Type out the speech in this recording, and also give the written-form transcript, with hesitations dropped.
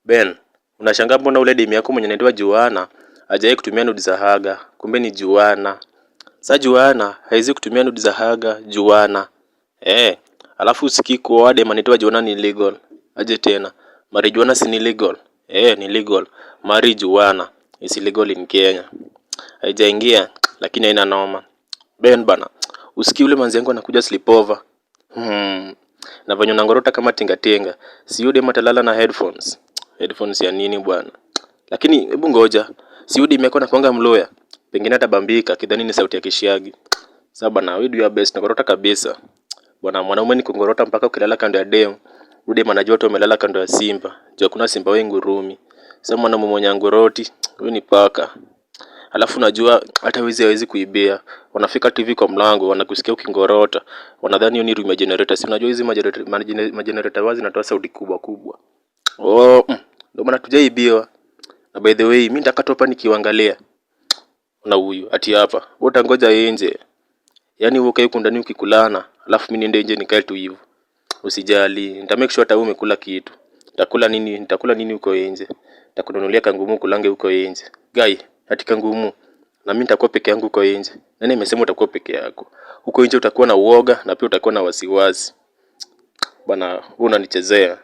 Ben, unashangaa mbona ule demu yako mwenye anaitwa Juana hajawahi kutumia nudes za haga, kumbe ni Juana. Sa Juana haizi kutumia nudes za haga, Juana. Eh, alafu usikii kuoa dem anaitwa Juana ni legal. Aje tena. Marijuana si ni legal? Eh, ni legal. Marijuana is illegal in Kenya. Haijaingia lakini haina noma. Ben bana, usikii ule manzi yangu anakuja sleepover. Na venye unangorota kama tingatinga. Si yule dem atalala na headphones. Headphones ya nini bwana? Lakini hebu ngoja. Si yule dem yako anakuanga Mluya? Pengine atabambika akidhani ni sauti ya kishiagi. Sasa bana, we do your best, nagorota kabisa. Bwana, mwanaume ni kungorota mpaka ukilala kando ya dem. Huyu dem anajua tu umelala kando ya simba. Juu hakuna simba we ngurumi. Sasa mwanaume mwenye ngoroti, huyu ni paka. Alafu unajua hata wezi hawezi kuibia. Wanafika TV kwa mlango, wanakusikia ukingorota. Wanadhani hiyo ni room ya generator. Si unajua hizi magenerator wazi zinatoa sauti kubwa kubwa. Oh, ndio maana tujaibiwa. Na by the way, mimi nitakaa tu hapa nikiwaangalia. Na huyu ati hapa. Wewe utangoja nje. Yaani wewe ukae huku ndani ukikulana, alafu mimi niende nje nikae tu hivyo. Usijali, nita make sure hata wewe umekula kitu. Nitakula nini? Nitakula nini huko nje? Nitakununulia kangumu kulange huko nje. Guy, ati kangumu. Na mimi nitakuwa peke yangu huko nje. Nani amesema utakuwa peke yako? Huko nje utakuwa na uoga na pia utakuwa na wasiwasi. Bana, wewe unanichezea.